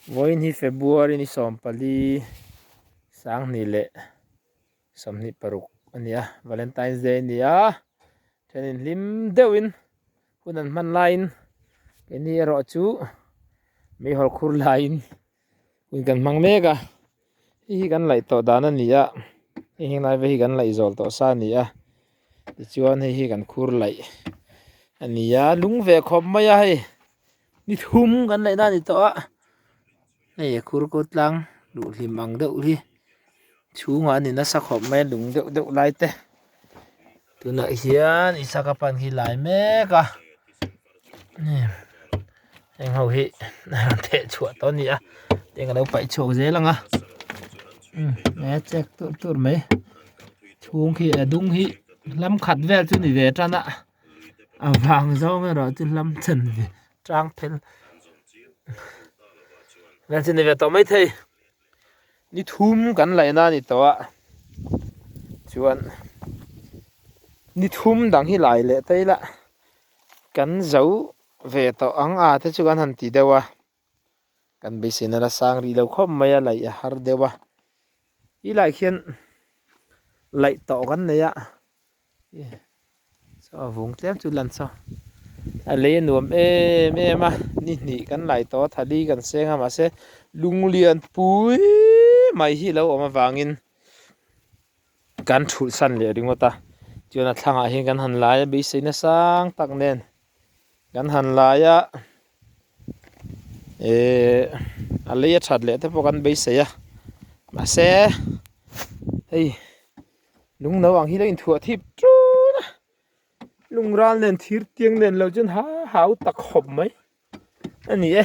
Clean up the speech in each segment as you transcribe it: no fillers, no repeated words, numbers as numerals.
Vawiin hi February ni 14 sanghnih leh 26 a ni a, Valentine's Day a ni a, thenin hlim deuhin hun an hman laiin keini erawh chu meihawl khur laiin hun kan hmang mek a, hei hi kan laih tawh dan a ni a, hei henglai vel hi kan laih zawl tawh sa a ni a, tichuan hei hi kan khur laih a ni a, lung ve khawp mai a hei. Ni thum kan laih na a ni tawh a hei a khur kawt tlang luh hlim ang deuh hi chhungah a ni nasa khawp mai a lung deuh deuh lai te tunah hian isaka pan hi lai mek a heng ho hi a rawn theh chhuah tawh a ni a tiang a lo paih chhuak zel ang a e chek tur tur mai chhung khi a dung hi lam khat vel chu ni ve tan a. A vang zawng erawh chu hlam chan ve tang phel vel chu ni ve tawh maithei ni thum kan laih na a ni tawh a chuan ni thum dang hi lai leh ta ila kan zo ve tawh ang a te chu kan han ti deuh a kan beisei na la sang rih lo khawp mai a laih a har deuh a ti lai khian laih tawh kan nei a. Saw a vung tlem chu lan saw a lei a nuam em em a ni hnih kan lai tawh a thali kan seng a mahse lung lian pui mai hi a lo awm avangin kan thulh san leh ringawt a chuan a thlangah hian kan han lai a beisei nasang tak nen kan han lai a ehh a lei a that leh te pawh kan beisei a mahse hei. Lung no ang hi lo inthuah thip tun a, lung ral nen thir tiang nen lo chuan ha hau tak khawp mai a ni e.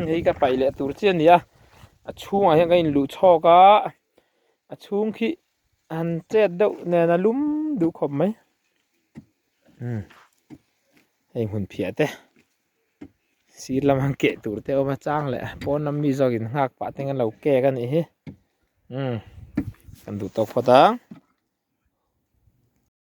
Hei ka paih leh tur chi a ni a, a chhungah hian ka inluh chhawk a, a chhung khi han chet deuh nen a lum duh khawp mai. Hei hmun phiah te sir lam an keh tur te a awm a chang leh pawn lam mi zawkin nghak pah te an lo kek a nih hi. Kan duh tawk phawt ang.